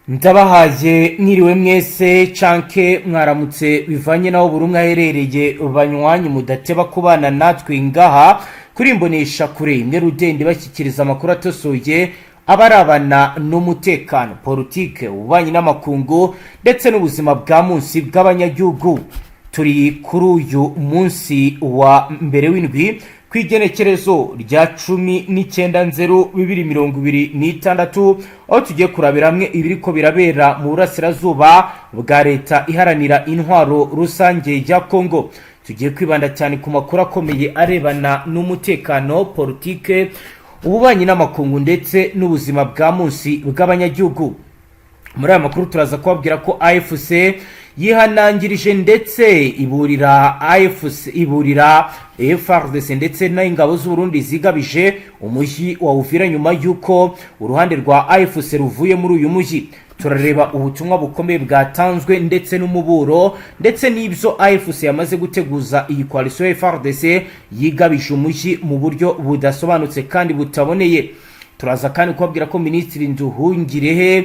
Ndabahaye mwiriwe mwese canke mwaramutse, bivanye naho buri umwe aherereye. Banywanyi mudateba kubana natwe ngaha kuri Imbonesha Kure imwe rudende, bashyikiriza amakuru atosoye abarabana n'umutekano, politike, ububanyi n'amakungu ndetse n'ubuzima bwa munsi bw'abanyagihugu. Turi kuri uyu munsi wa mbere w'indwi, ku igenekerezo rya 19 nzeru 2026, aho tugiye kurabira hamwe ibiriko birabera mu burasirazuba bwa Leta Iharanira Intwaro Rusange ya Kongo. Tugiye kwibanda cyane ku makuru akomeye arebana n'umutekano, politike, ububanyi n'amakungu ndetse n'ubuzima bwa munsi bw'abanyagihugu. Muri aya makuru turaza kubabwira ko AFC yihanangirije ndetse iburira AFC, iburira FARDC ndetse n'ingabo z'Uburundi zigabije umujyi wa Uvira nyuma y'uko uruhande rwa AFC ruvuye muri uyu mujyi. Turareba ubutumwa bukomeye bwatanzwe ndetse n'umuburo ndetse n'ibyo AFC yamaze guteguza iyi coalition ya FARDC yigabije umujyi mu buryo budasobanutse kandi butaboneye. Turaza kandi kubabwira ko Minisitiri Nduhungirehe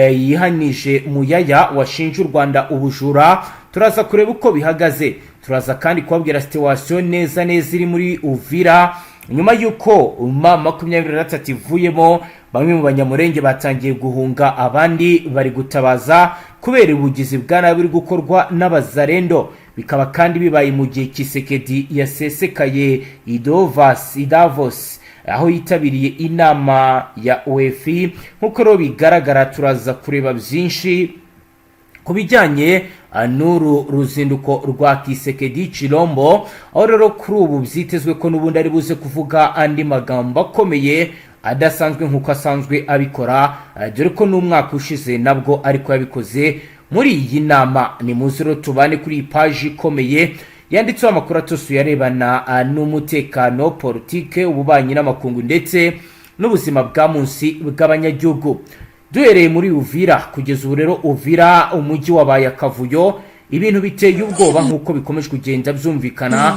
yihanije Muyaya washinje u Rwanda ubujura. Turaza kureba uko bihagaze. Turaza kandi kubabwira situation neza neza iri muri Uvira nyuma y'uko M23 ivuyemo. Bamwe mu Banyamurenge batangiye guhunga, abandi bari gutabaza kubera ubugizi bwa nabi buri gukorwa n'Abazarendo. Bikaba kandi bibaye mu gihe Tshisekedi yasesekaye i Davos, aho yitabiriye inama ya OFI. Nk'uko rero bigaragara, turaza kureba byinshi ku bijyanye n'uru ruzinduko rwa Tshisekedi Tshilombo, aho rero kuri ubu byitezwe ko n'ubundi ari buze kuvuga andi magambo akomeye adasanzwe nk'uko asanzwe abikora, dore ko n'umwaka ushize nabwo ariko yabikoze muri iyi nama. Ni muze rero tubane kuri iyi paji ikomeye yanditseho amakuru atosuye arebana n'umutekano, politike, ububanyi n'amakungu ndetse n'ubuzima bwa munsi bw'abanyagihugu. Duhereye muri Uvira, kugeza ubu rero Uvira umujyi wabaye akavuyo, ibintu biteye ubwoba nk'uko bikomeje kugenda byumvikana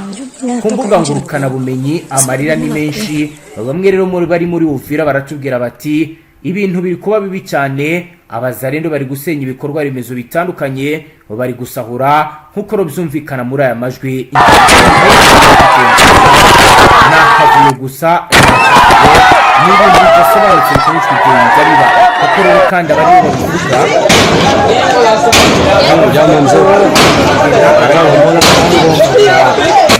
ku mbuga ngurukanabumenyi. Amarira ni menshi. Bamwe rero muri bari muri Uvira baratubwira bati: "Ibintu biri kuba bibi cyane, Abazarendo bari gusenya ibikorwa remezo bitandukanye, bari gusahura," nk'uko rero byumvikana muri aya majwi. Ni akavuyo gusa, ni ibintu bidasobanutse bikomeje kugenda biba, kuko rero kandi abariyo babivuga. Byamunze.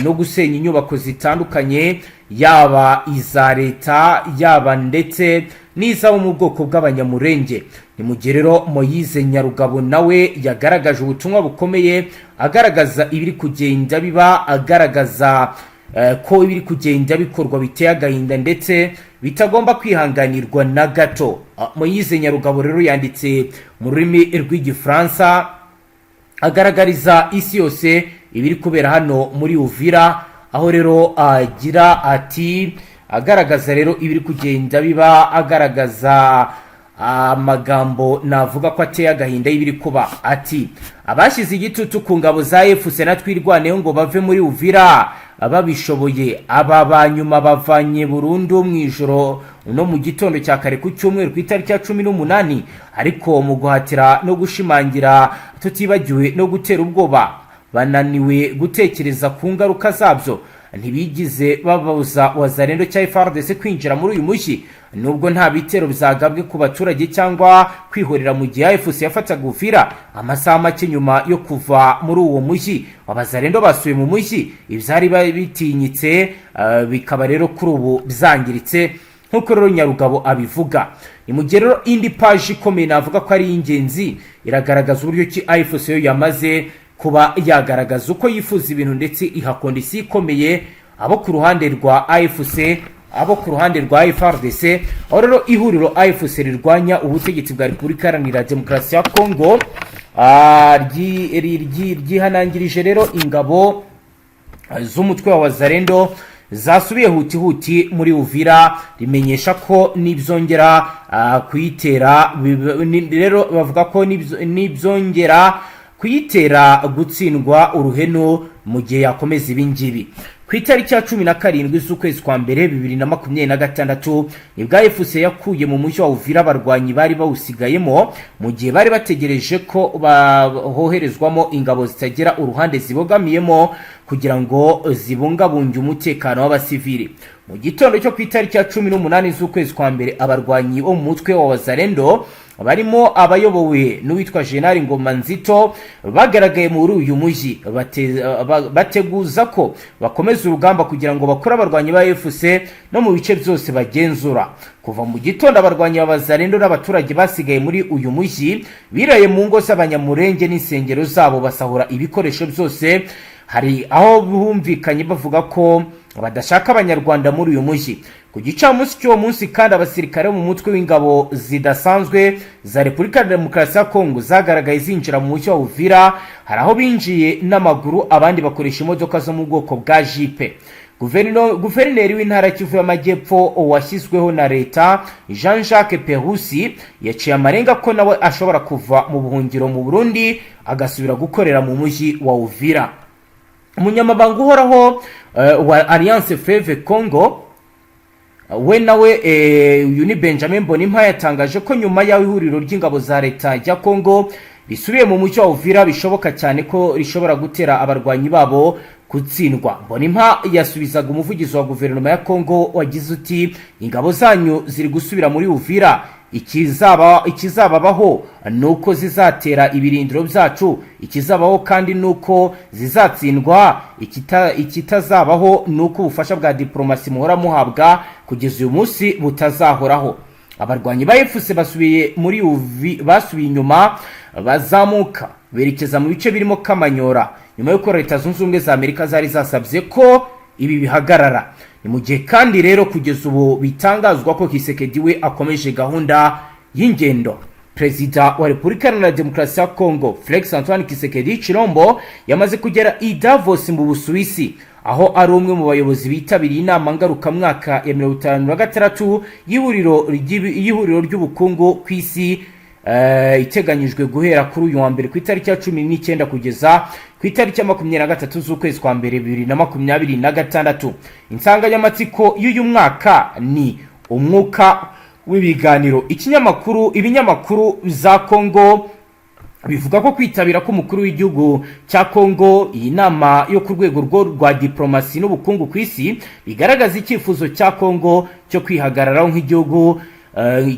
No gusenya inyubako zitandukanye, yaba iza leta, yaba ndetse n'izabo mu bwoko bw'Abanyamurenge. Ni mu gihe rero Moyize Nyarugabo nawe yagaragaje ubutumwa bukomeye, agaragaza ibiri kugenda biba, agaragaza ko ibiri kugenda bikorwa biteye agahinda ndetse bitagomba kwihanganirwa na gato. Moyize Nyarugabo rero yanditse mu rurimi rw'Igifaransa, agaragariza isi yose ibiri kubera hano muri Uvira, aho rero agira ati, agaragaza rero ibiri kugenda biba, agaragaza amagambo navuga ko ateye agahinda y'ibiri kuba, ati: "Abashyize igitutu ku ngabo za AFC na Twirwaneho ngo bave muri Uvira babishoboye, aba ba nyuma bavanye burundu mu ijoro no mu gitondo cya kare ku cyumweru ku itariki ya 18, ariko mu guhatira no gushimangira, tutibagiwe no gutera ubwoba, bananiwe gutekereza ku ngaruka zabyo. Ntibigize babuza Wazarendo cya FARDC kwinjira muri uyu mujyi, nubwo nta bitero byagabwe ku baturage cyangwa kwihorera mu gihe AFC yafataga Uvira. Amasaha make nyuma yo kuva muri uwo mujyi, Abazarendo basuye mu mujyi, ibyari bitinyitse bikaba rero kuri ubu byangiritse," nk'uko rero Nyarugabo abivuga. Ni mu gihe rero indi paji ikomeye navuga ko ari iy'ingenzi iragaragaza uburyo ki AFC yo yamaze kuba yagaragaza uko yifuza ibintu, ndetse iha condition ikomeye abo ku ruhande rwa AFC, abo ku ruhande rwa FARDC, aho rero ihuriro AFC rirwanya ubutegetsi bwa Repubulika Iharanira Demokarasi ya Kongo ryihanangirije rero ingabo z'umutwe wa Wazarendo zasubiye huti huti muri Uvira, rimenyesha ko nibyongera kuyitera rero, bavuga ko nibyongera kuyitera gutsindwa uruhenu mu gihe yakomeza ibingibi. Ku itariki ya 17 z'ukwezi kwa mbere 2026 nibwo AFC yakuye mu mujyi wa Uvira abarwanyi bari bawusigayemo, mu gihe bari bategereje ko boherezwamo ingabo zitagira uruhande zibogamiyemo kugira ngo zibungabunge umutekano w'abasivili. Mu gitondo cyo ku itariki ya 18 z'ukwezi kwa mbere, abarwanyi bo mu mutwe wa Wazalendo barimo abayobowe n'uwitwa Jenerali Ngoma Nzito bagaragaye muri uyu mujyi, bateguza ko bakomeza urugamba kugira ngo bakure abarwanyi ba AFC no mu bice byose bagenzura. Kuva mu gitondo, abarwanyi ba Wazalendo n'abaturage basigaye muri uyu mujyi biraye mu ngo z'Abanyamurenge n'insengero zabo, basahura ibikoresho byose. Hari aho bumvikanye bavuga ko badashaka Abanyarwanda muri uyu mujyi. Ku gicamunsi cy'uwo munsi kandi, abasirikare bo mu mutwe w'ingabo zidasanzwe za Repubulika ya Demokarasi ya Kongo zagaragaye zinjira mu mujyi wa Uvira. Hari aho binjiye n'amaguru, abandi bakoresha imodoka zo mu bwoko bwa jipe. Guverineri w'intara Kivu y'Amajyepfo washyizweho na leta, Jean Jacques Purusi, yaciye amarenga ko nawe ashobora kuva mu buhungiro mu Burundi agasubira gukorera mu mujyi wa Uvira. Umunyamabanga uhoraho wa Alliance Fleuve Congo, we nawe uyu ni Benjamin Mbonimpa, yatangaje ko nyuma y'aho ihuriro ry'ingabo za leta ya Congo risubiye mu mujyi wa Uvira, bishoboka cyane ko rishobora gutera abarwanyi babo gutsindwa. Mbonimpa yasubizaga umuvugizi wa guverinoma ya Congo wagize uti: "Ingabo zanyu ziri gusubira muri Uvira, ikizababaho ni uko zizatera ibirindiro byacu. Ikizabaho kandi ni uko zizatsindwa. Ikitazabaho ni uko ubufasha bwa diporomasi muhora muhabwa kugeza uyu munsi butazahoraho." Abarwanyi ba AFC basubiye inyuma, bazamuka berekeza mu bice birimo Kamanyora, nyuma y'uko Leta Zunze Ubumwe za Amerika zari zasabye ko ibi bihagarara. Ni mu gihe kandi rero kugeza ubu bitangazwa ko Tshisekedi we akomeje gahunda y'ingendo. Perezida wa Repubulika Iharanira Demokarasi ya Kongo, Felix Antoine Tshisekedi Tshilombo, yamaze kugera i Davos mu Busuwisi, aho ari umwe mu bayobozi bitabiriye inama ngarukamwaka ya 56 y'ihuriro ry'ubukungu ku isi, iteganyijwe guhera kuri uyu wa mbere ku itariki ya 19 kugeza ku itariki ya 23 z'ukwezi kwa mbere 2026. Insanganyamatsiko y'uyu mwaka ni umwuka w'ibiganiro. Ibinyamakuru za Kongo bivuga ko kwitabira k'umukuru w'igihugu cya Kongo iyi nama yo ku rwego rwa diplomasi n'ubukungu ku isi bigaragaza icyifuzo cya Kongo cyo kwihagararaho nk'igihugu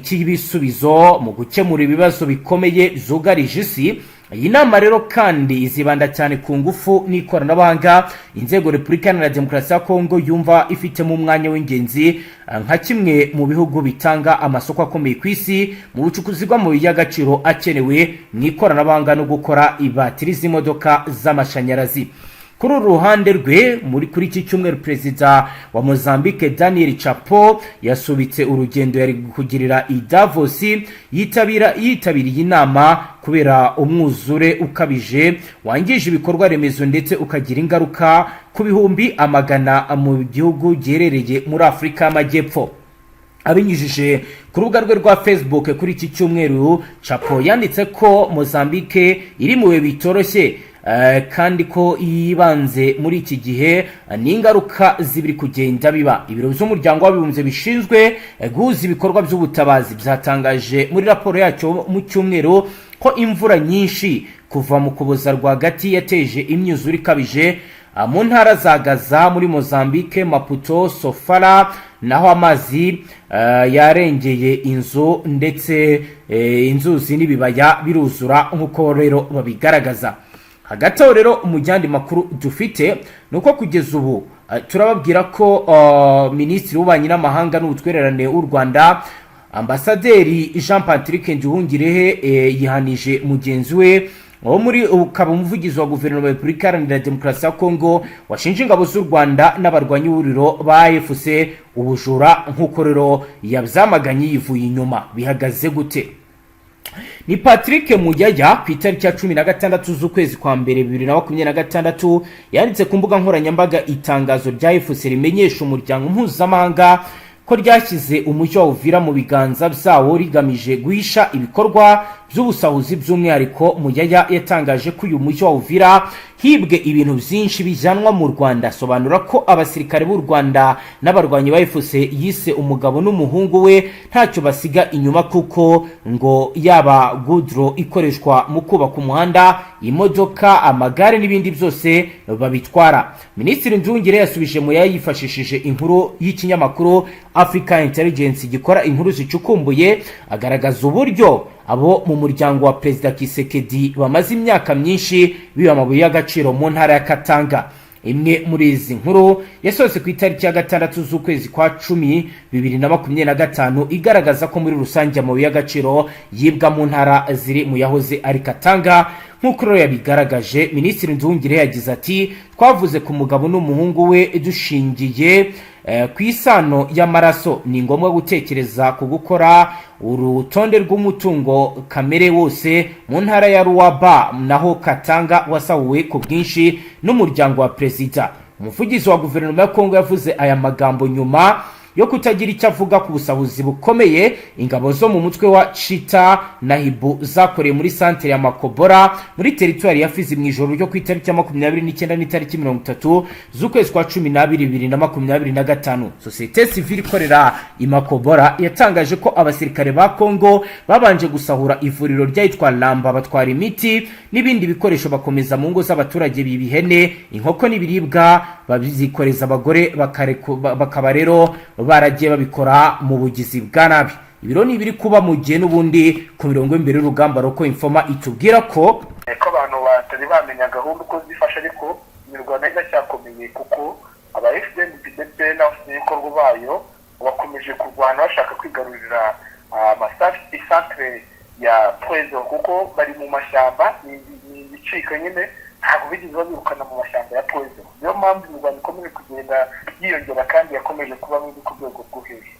cy'ibisubizo mu gukemura ibibazo bikomeye byugarije isi. Iyi nama rero kandi izibanda cyane ku ngufu n'ikoranabuhanga, inzego Repubulika Iharanira Demokarasi ya Kongo yumva ifitemo umwanya w'ingenzi, nka kimwe mu bihugu bitanga amasoko akomeye ku isi mu bucukuzi bw'amabuye y'agaciro akenewe mu ikoranabuhanga no gukora ibatiri z'imodoka z'amashanyarazi. Kuri uru ruhande rwe, kuri iki cyumweru, perezida wa Mozambique Daniel Chapo yasubitse urugendo yari kugirira i Davos yitabiriye inama kubera umwuzure ukabije wangije ibikorwa remezo ndetse ukagira ingaruka ku bihumbi amagana mu gihugu giherereye muri Afurika y'Amajyepfo. Abinyujije ku rubuga rwe rwa Facebook kuri iki cyumweru, Chapo yanditse ko Mozambique iri mu bihe bitoroshye, kandi ko yibanze muri iki gihe n'ingaruka z'ibiri kugenda biba. Ibiro by'Umuryango w'Abibumbye bishinzwe guhuza ibikorwa by'ubutabazi byatangaje muri raporo yacyo mu cyumweru ko imvura nyinshi kuva mu Kuboza rwagati yateje imyuzure ikabije mu ntara za Gaza muri Mozambique, Maputo, Sofala, naho amazi yarengeye inzu ndetse inzuzi n'ibibaya biruzura, nk'uko rero babigaragaza. Hagati aho rero, mu yandi makuru dufite ni uko kugeza ubu turababwira ko Minisitiri w'Ububanyi n'Amahanga n'Ubutwererane w'u Rwanda, Ambasaderi Jean Patrick Nduhungirehe, yihanije mugenzi we wo muri ukaba umuvugizi wa guverinoma ya Repubulika Iharanira Demokarasi ya Kongo washinje ingabo z'u Rwanda n'abarwanyi b'ihuriro ba AFC ubujura, nk'uko rero yabyamaganye yivuye inyuma. Bihagaze gute? Ni Patrick Muyaya. Ku itariki ya 16 z'ukwezi kwa mbere 2026 yanditse ku mbuga nkoranyambaga itangazo rya AFC rimenyesha umuryango mpuzamahanga ko ryashyize umujyi wa Uvira mu biganza byawo rigamije guhisha ibikorwa. by'ubusahuzi. By'umwihariko, Muyaya yatangaje ko uyu mujyi wa Uvira hibwe ibintu byinshi bijyanwa mu Rwanda, asobanura ko abasirikare b'u Rwanda n'abarwanyi ba AFC yise umugabo n'umuhungu we ntacyo basiga inyuma, kuko ngo yaba goudron ikoreshwa mu kubaka umuhanda, imodoka, amagare n'ibindi byose babitwara. Minisitiri Nduhungirehe yasubije Muyaya yifashishije inkuru y'ikinyamakuru Africa Intelligence gikora inkuru zicukumbuye, agaragaza uburyo abo mu muryango wa Perezida Tshisekedi bamaze imyaka myinshi biba amabuye y'agaciro mu ntara ya Katanga. Imwe muri izi nkuru yasohotse ku itariki ya 6 z'ukwezi kwa 10 2025, igaragaza ko muri rusange amabuye y'agaciro yibwa mu ntara ziri mu yahoze ari Katanga. Nk'uko rero yabigaragaje, Minisitiri Nduhungirehe yagize ati: "Twavuze ku mugabo n'umuhungu we dushingiye ku isano y'amaraso. Ni ngombwa gutekereza ku gukora urutonde rw'umutungo kamere wose mu ntara ya Lualaba naho Katanga wasahuwe ku bwinshi n'umuryango wa perezida." Umuvugizi wa guverinoma ya Kongo yavuze aya magambo nyuma yo kutagira icyo avuga ku busahuzi bukomeye ingabo zo mu mutwe wa Chita na Hibu zakoreye muri santere ya Makobora muri teritwari ya Fizi mu ijoro ryo ku itariki ya 29 n'itariki 30 z'ukwezi kwa 12 2025. Sosiyete sivile ikorera i Makobora yatangaje ko abasirikare ba Kongo babanje gusahura ivuriro ryahitwa Lamba, batwara imiti n'ibindi bikoresho, bakomeza mu ngo z'abaturage biba ihene, inkoko n'ibiribwa, babizikoreza abagore, bakaba rero baragiye babikora mu bugizi bwa nabi. Ibiro ni ibiri kuba mu gihe n'ubundi ku mirongo y'imbere y'urugamba Roko Informa itubwira ko ko abantu batari bamenya gahunda uko zifashe, ariko imirwano iracyakomeye kuko aba FDNB ndetse n'abafatanyabikorwa bayo bakomeje kurwana bashaka kwigarurira amasantere ya Point Zéro, kuko bari mu mashyamba, ni ibicika nyine, ntabwo bigeze babirukana mu mashyamba ya Point Zéro. Niyo mpamvu imirwano ikomeje kugenda yiyongera kandi yakomeje kuba mibi ku rwego rwo hejuru.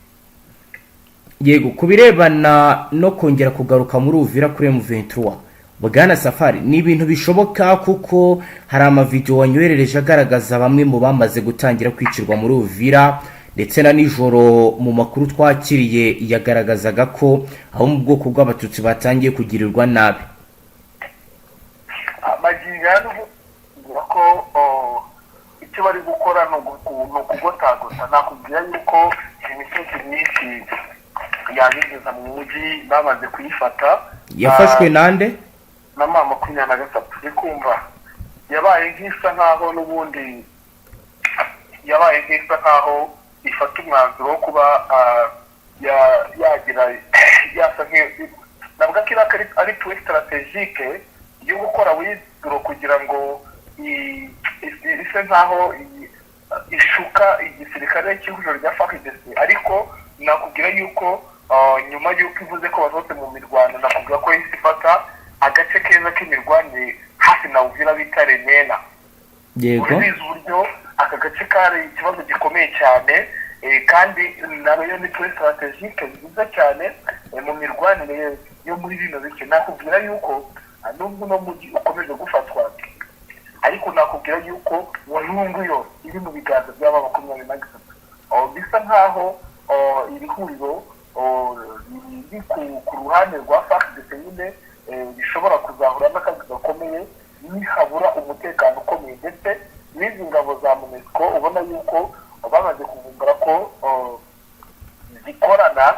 Yego, ku birebana no kongera kugaruka muri Uvira kuri M23, Bwana Safari, ni ibintu bishoboka? Kuko hari amavidewo wanyoherereje agaragaza bamwe mu bamaze gutangira kwicirwa muri Uvira, ndetse na nijoro mu makuru twakiriye yagaragazaga ko abo mu bwoko bw'Abatutsi batangiye kugirirwa nabi. Magingo aya n'ubu ko icyo bari gukora ni ukugotagota. Nakubwira yuko imisozi myinshi yabigeza mu mujyi bamaze kuyifata. Yafashwe nande? Na M23. Uri kumva, yabaye nk'isa nkaho n'ubundi yabaye nk'isa nkaho ifata umwanzuro wo kuba yagira yasa, navuga ko ari point stratégique yo gukora withdraw kugira ngo ise nkaho ishuka igisirikare cy'ihuriro rya FARDC. Ariko nakubwira yuko nyuma y'uko ivuze ko basohotse mu mirwano, nakubwira ko yahise ifata agace keza k'imirwanire hafi na Uvira bita Remena. Urabizi uburyo aka gace kari ikibazo gikomeye cyane, kandi nayo ni point stratégique nziza cyane mu mirwanire yo muri bino bice. Nakubwira yuko nubwo uno mujyi ukomeje gufatwa, ariko nakubwira yuko Walungu yo iri mu biganza by'aba 23. Bisa nkaho iri huriro riri ku ruhande rwa FARDC nyine rishobora kuzahura n'akazi gakomeye nihabura umutekano ukomeye, ndetse n'izi ngabo za MONUSCO ubona yuko bamaze kuvumbura ko zikorana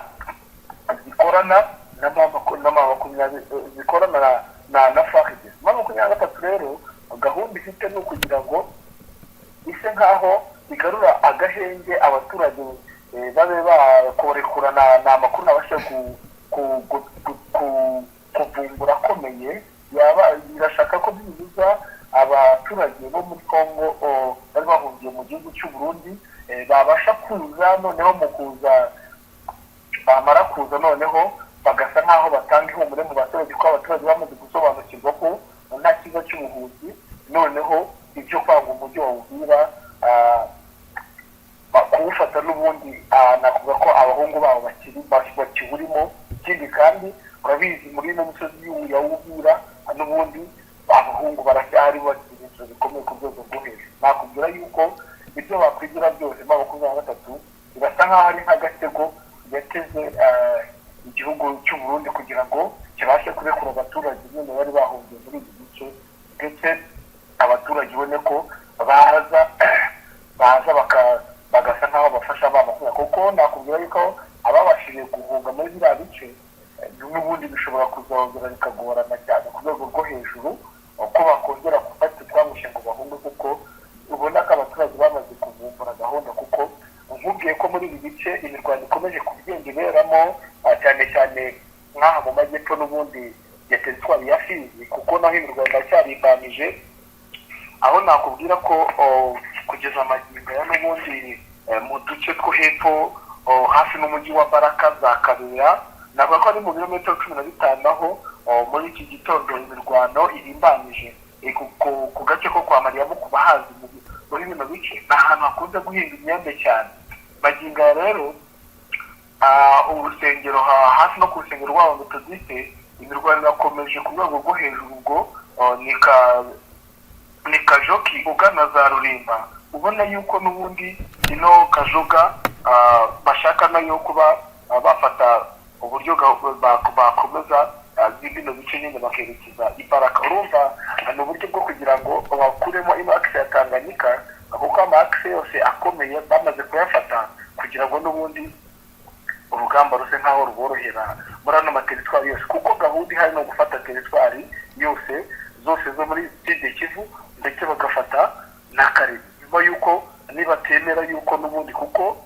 na 20, zikorana na FARDC. M23 rero gahunda ifite ni ukugira ngo ise nkaho igarura agahenge, abaturage babe bakorekura na amakuru nabasha kuvumbura akomeye. Yaba irashaka ko byibuza abaturage bo muri Congo bari bahungiye mu gihugu cy'u Burundi babasha kuza, noneho mu kuza, bamara kuza noneho bagasa nk'aho batanga ihumure mu baturage, ko abaturage bamaze gusobanukirwa ko nta kiza cy'ubuhunzi, noneho ibyo kwanga umujyi wa Uvira kuwufata n'ubundi nakuvuga ko abahungu babo bakiri bakiwurimo. Ikindi kandi urabizi, muri ino misozi ya Uvira n'ubundi abahungu baracyari bakiri ibintu bikomeye ku rwego rwo hejuru. Nakubwira yuko ibyo bakwigira byose, M23 birasa nk'aho ari nk'agatego yateze igihugu cy'u Burundi kugira ngo Kibashe kurekura abaturage nyine bari bahungiye muri ibi bice, ndetse abaturage ubone ko baza bagasa nk'aho bafasha ba makumyabiri, kuko nakubwira yuko ababashije guhunga muri biriya bice, n'ubundi bishobora kuzongera bikagorana cyane ku rwego rwo hejuru uko bakongera gufata utwangushye ngo bahunge, kuko ubona ko abaturage bamaze kuvumbura gahunda. Kuko nkubwiye ko muri ibi bice imirwano ikomeje kugenda iberamo, cyane cyane nk'aha mu majyepfo n'ubundi ya teritwari ya Fizi, kuko naho imirwano iracyarimbanyije, aho nakubwira ko kugeza amagingo ya n'ubundi, mu duce two hepfo, hafi n'umujyi wa Baraka, za Kabera, navuga ko ari mu birometero 15, aho muri iki gitondo imirwano irimbanyije. Ku gace ko kwa Mariyamu, ku bahazi muri bino bice, ni ahantu hakunze guhinga imyembe cyane. Magingo aya rero, urusengero hafi no ku rusengero rw'aba Metodiste, imirwano irakomeje ku rwego rwo hejuru. Ubwo ni Kajoki ugana za Rurimba, ubona yuko n'ubundi ino Kajoga bashaka nayo kuba bafata uburyo bakomeza bino bice nyine bakerekeza imbaraga. Urumva ni uburyo bwo kugira ngo bakuremo ino axe ya Tanganyika, kuko ama axe yose akomeye bamaze kuyafata, kugira ngo n'ubundi urugamba ruse nkaho ruborohera muri ano materitwari yose, kuko gahunda ihari ni ugufata teritwari yose zose zo muri Sud Kivu, ndetse bagafata na Kalemie, nyuma y'uko nibatemera yuko n'ubundi, kuko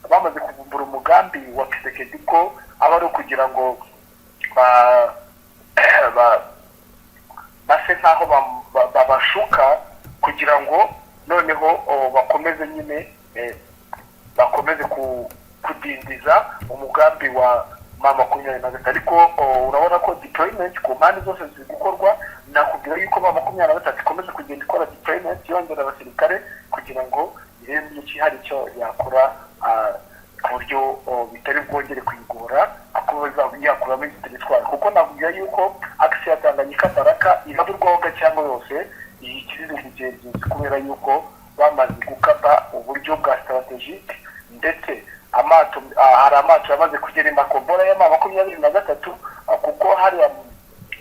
bamaze kuvumbura umugambi wa Tshisekedi ko aba ari ukugira ngo base nkaho babashuka kugira ngo noneho bakomeze nyine, bakomeze kudindiza umugambi wa M23. Ariko urabona ko deployment ku mpande zose ziri gukorwa. Nakubwira yuko M23 ikomeza kugenda ikora deployment, yongera abasirikare kugira ngo irebe iki hari icyo yakora, ku buryo bitari bwongere kuyigora kuba yakuramo izi teritwari, kuko nakubwira yuko axe ya Tanganyika Baraka iraburwaho cyangwa yose ikiri ubugenzuzi, kubera yuko bamaze gukata uburyo bwa stratégique, ndetse amato, hari amato yamaze kugera i Makobola ya M23, kuko hariya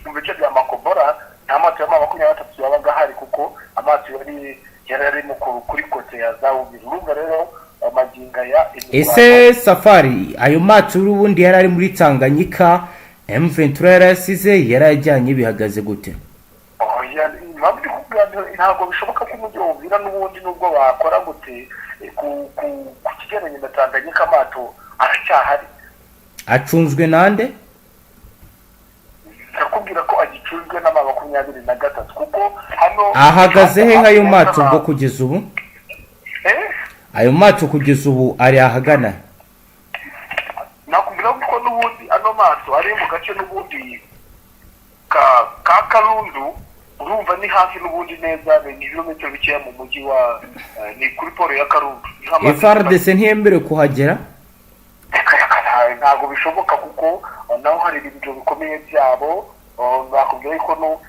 mu bice bya Makobola nta mato ya M23 yabaga ahari, kuko amato yari arimo kuri côté ya za Uvira. Urumva rero magingo aya Ese Safari, ayo mato n'ubundi yari ari muri Tanganyika, M23 yarayasize, yarayajyanye, bihagaze gute? Oya, impamvu ndi kuvuga ntabwo bishoboka ko umujyi wumvira n'ubundi nubwo bakora gute, ku kigendanye na Tanganyika amato aracyahari. Acunzwe nande? Ndakubwira ko agicunzwe n'ama 23, kuko hano Ahagaze he nk'ayo mato ubwo kugeza ubu? Eh? Ayo mato kugeza ubu ari ahagana? Nakubwira ko n'ubundi ano mato ari mu gace n'ubundi ka Karundu. Urumva ni hafi n'ubundi neza, ni ibirometero bikeya mu mujyi wa ni kuri port ya Karundu. Niho amato FARDC ntiyemerewe kuhagera? Reka, reka, ntabwo bishoboka, kuko naho hari ibintu bikomeye byabo. Nakubwira yuko no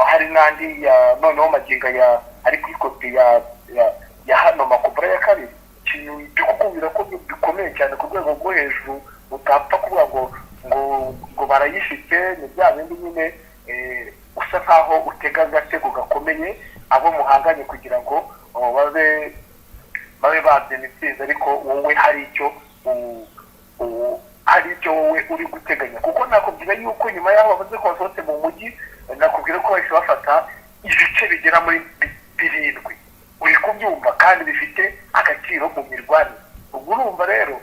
hari n'andi ya noneho magingo ya ari kuri côté ya hano Makobola ya kabiri. Ikintu byo kukubwira ko bikomeye cyane ku rwego rwo hejuru, utapfa kuvuga ngo barayifite. Ni bya bindi nyine, usa nkaho utega agatego gakomeye abo muhanganye kugira ngo babe babyina intsinzi, ariko wowe hari icyo wowe uri guteganya, kuko nakubwira yuko nyuma y'aho bavuze ko basohotse mu mujyi, nakubwira ko bahise bafata ibice bigera muri birindwi, uri kubyumva, kandi bifite agaciro mu mirwanire. Ubwo urumva rero,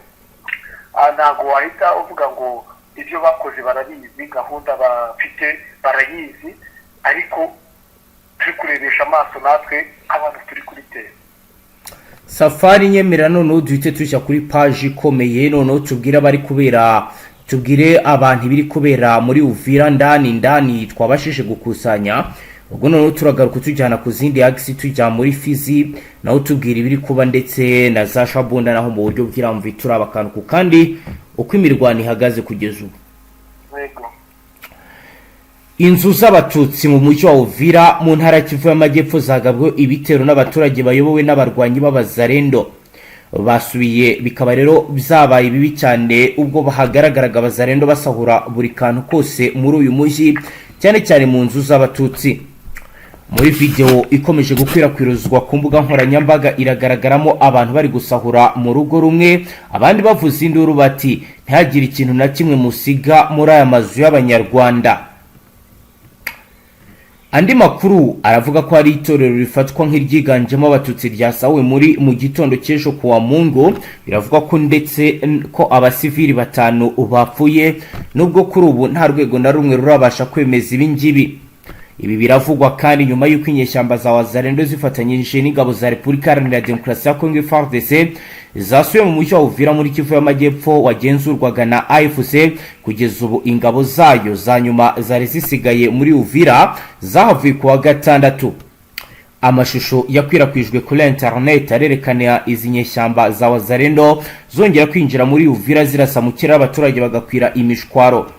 ntabwo wahita uvuga ngo ibyo bakoze barabizi, gahunda bafite barayizi, ariko turi kurebesha amaso natwe nk'abantu turi kuri terrain. Safari, nyemera noneho duhite tujya kuri paji ikomeye, noneho tubwire abari kubera, tubwire abantu ibiri kubera muri Uvira ndani ndani twabashije gukusanya. Ubwo noneho turagaruka tujyana ku zindi axes, tujya muri Fizi naho tubwira ibiri kuba, ndetse na za Shabunda naho mu buryo bw'iramvuye, turaba akantu ku kandi uko imirwano ihagaze kugeza ubu. Yego. Inzu z'Abatutsi mu mujyi wa Uvira mu ntara ya Kivu y'Amajyepfo zagabwe ibitero n'abaturage bayobowe n'abarwanyi b'Abazarendo. Basubiye, bikaba rero byabaye bibi cyane ubwo hagaragaraga Abazarendo basahura buri kantu kose muri uyu mujyi, cyane cyane mu nzu z'Abatutsi. Muri videwo ikomeje gukwirakwizwa ku mbuga nkoranyambaga, iragaragaramo abantu bari gusahura mu rugo rumwe, abandi bavuza induru bati: "Ntihagire ikintu na kimwe musiga muri aya mazu y'Abanyarwanda." Andi makuru aravuga ko hari itorero rifatwa nk'iryiganjemo Abatutsi ryasahuwe muri mu gitondo cy'ejo ku wa Mungu. Biravuga ko ndetse ko abasivili batanu bapfuye, nubwo kuri ubu nta rwego na rumwe rurabasha kwemeza ibi ngibi. Ibi biravugwa kandi nyuma y'uko inyeshyamba za Wazalendo zifatanyije n'ingabo za Repubulika Iharanira Demokarasi ya Kongo, FARDC, zasuye mu mujyi wa Uvira muri Kivu y'Amajyepfo wagenzurwaga na AFC. Kugeza ubu ingabo zayo za nyuma zari zisigaye muri Uvira zahavuye ku wa gatandatu. Amashusho yakwirakwijwe kuri internet arerekana izi nyeshyamba za Wazalendo zongera kwinjira muri Uvira, zirasa mu kirere, abaturage bagakwira imishwaro.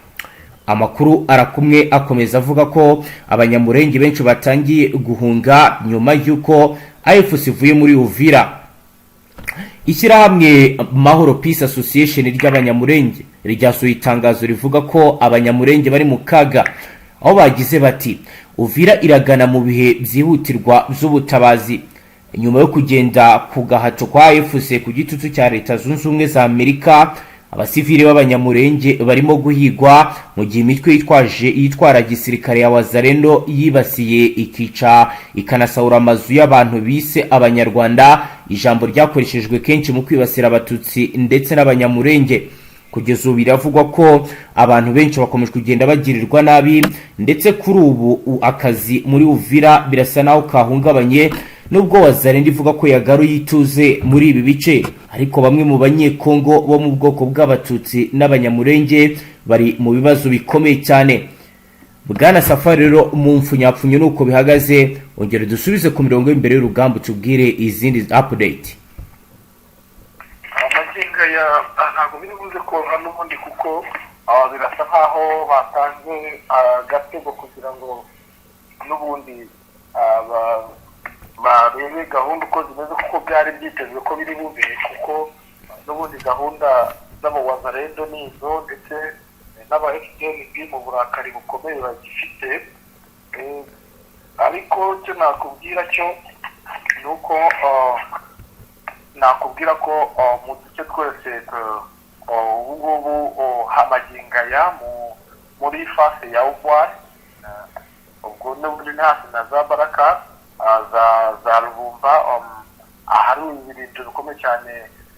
Amakuru arakumwe akomeza avuga ko Abanyamurenge benshi batangiye guhunga nyuma y'uko AFC ivuye muri Uvira. Ishyirahamwe Mahoro Peace Association ry'Abanyamurenge ryasohoye itangazo rivuga ko Abanyamurenge bari mu kaga, aho bagize bati: "Uvira iragana mu bihe byihutirwa by'ubutabazi nyuma yo kugenda ku gahato kwa AFC ku gitutu cya Leta Zunze Ubumwe za Amerika. Abasivili b'Abanyamurenge barimo guhigwa mu gihe imitwe yitwaje yitwara gisirikare ya Wazalendo yibasiye, ikica, ikanasahura amazu y'abantu bise Abanyarwanda, ijambo ryakoreshejwe kenshi mu kwibasira Abatutsi ndetse n'Abanyamurenge. Kugeza ubu biravugwa ko abantu benshi bakomeje kugenda bagirirwa nabi, ndetse kuri ubu akazi muri Uvira birasa naho kahungabanye. Nubwo Wazalendo ivuga ko yagaruye ituze muri ibi bice, ariko bamwe mu Banyekongo bo mu bwoko bw'Abatutsi n'Abanyamurenge bari mu bibazo bikomeye cyane." Bwana Safari, rero mu mfunyapfunyo nuko bihagaze. Ongera dusubize ku mirongo y'imbere y'urugamba, utubwire izindi update. Amagingo ya ntabwo biri buze koroha n'ubundi, kuko birasa nkaho batanze agatego kugira ngo n'ubundi barebe gahunda uko zimeze, kuko byari byitezwe ko biri bube, kuko n'ubundi gahunda z'abawazarendo ni izo, ndetse n'aba FDNB mu burakari bukomeye bagifite. Ariko icyo nakubwira cyo ni uko nakubwira ko mu duce twose ubu ngubu hamagingaya muri phase ya Ubwari, ubwo n'ubundi ni hafi na za Baraka, za Rubumba, ahari ibirindiro bikomeye cyane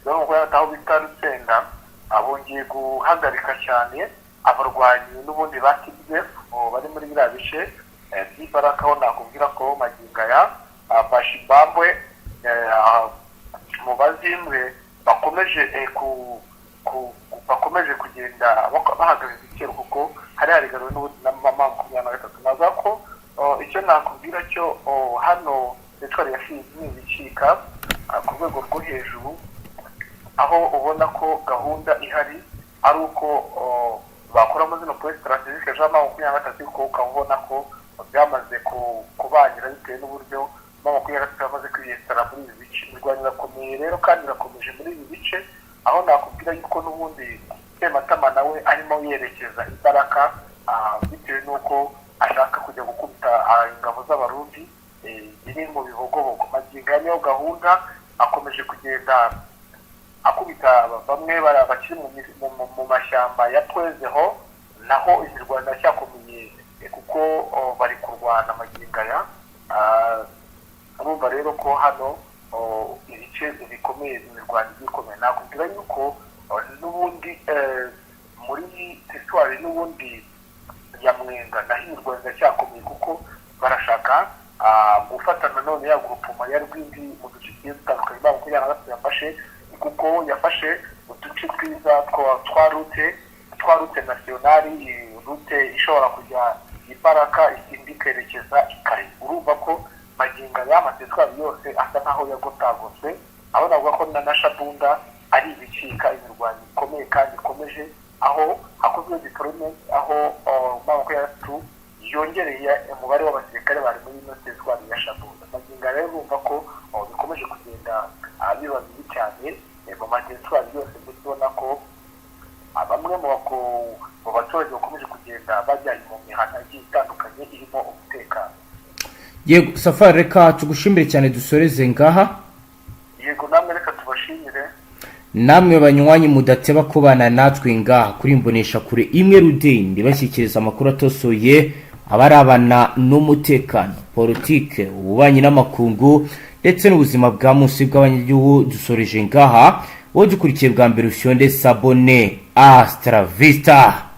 aho bita Rusenda, bongeye guhagarika cyane abarwanyi n'ubundi ba TDF bari muri biriya bice by'Ibaraka. Aho nakubwira ko magingaya Bashibambwe mu Bazimbwe bakomeje bakomeje kugenda bahagarika igitero, kuko hari harigaruwe n'ubundi na M23. Navuga ko icyo nakubwira cyo hano teritwari ya Fizi ni ibicika ku rwego rwo hejuru, aho ubona ko gahunda ihari ari uko bakuramo zino points stratégiques za M23, kuko ukaba ubona ko byamaze kubangira bitewe n'uburyo M23 yamaze kwiyesitara muri ibi bice. Imirwano irakomeye rero kandi irakomeje muri ibi bice, aho nakubwira yuko n'ubundi Sematama nawe arimo yerekeza imbaraga, bitewe n'uko ashaka kujya gukubita ingabo z'Abarundi ziri mu Bibogobogo. Magingo aya niyo gahunda, akomeje kugenda akubita bamwe bakiri mu mashyamba ya Twezeho. Naho imirwano iracyakomeye, kuko bari kurwana magingo aya. Urumva rero ko hano ibice bikomeye, imirwano igiye ikomeye. Nakubwira yuko n'ubundi muri teritwari n'ubundi ya Mwenga naho imirwano iracyakomeye, kuko barashaka gufata nanone ya groupement ya Rwindi mu duce tugiye dutandukanye M23 yafashe, kuko yafashe uduce twiza twa route nationale, route ishobora kujya Ibaraka indi ikerekeza i Kare. Urumva ko magingo aya amateritwari yose asa nkaho yagotagoswe, aho navuga ko na Shabunda ari ibicika, imirwano ikomeye kandi ikomeje, aho hakozwe deployment, aho M23 yongereye umubare w'abasirikare bari muri ino teritwari ya Shabunda. Magingo aya rero urumva ko bikomeje kugenda. biba bibi cyane mu materitwari yose, ndetse ubona ko bamwe mu baturage bakomeje kugenda bajya mu mihana igiye itandukanye irimo umutekano. Yego Safari, reka tugushimire cyane, dusoreze ngaha. Yego, namwe reka tubashimire. Namwe banywanyi mudateba kubana natwe ngaha kuri imbonesha kure imwe rudende bashyikiriza amakuru atosoye abarabana n'umutekano, politike, ububanyi n'amakungu ndetse n'ubuzima bwa munsi bw'abanyagihugu, dusoreje ngaha. Wowe dukurikiye bwa mbere, ufyonde s'abonner. Hasta la vista.